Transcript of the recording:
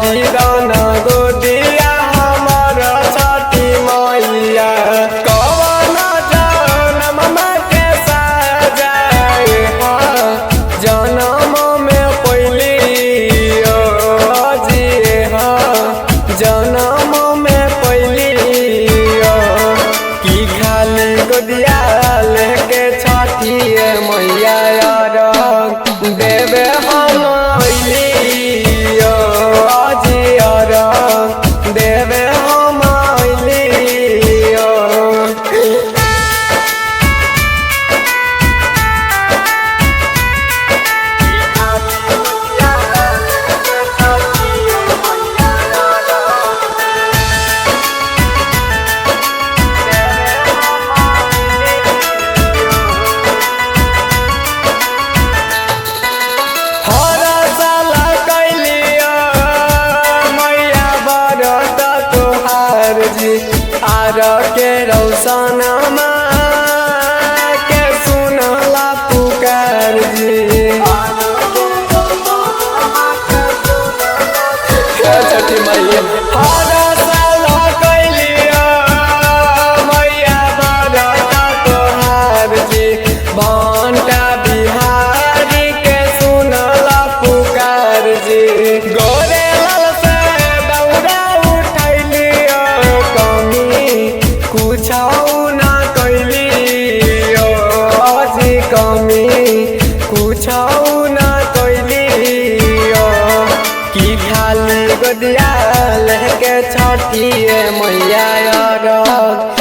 भरी दाना गोदिया हमर छठी मैया। कवन जनम के सजाए हाँ जनम में पैली जी हाँ जनम में पैली की खाली गोदिया लेके छठी मैया अरघ देवे हम अइली जी अरघ देवे हम अइली। हर साल कैलियो मैया बरत तोहार जी आर के रौशनमा के सुनला पुकार जी। छठी मैया हर साल कैलियो मैया बरत तोहार जी भंटा बिहारी के सुनला पुकार जी। गोरे लाल से दौड़ा उठैलियो कमी कुछ ना कैलियो जी कमी कुछ ना कैलियो की खाली गोदिया लेके छठी मैया अरघ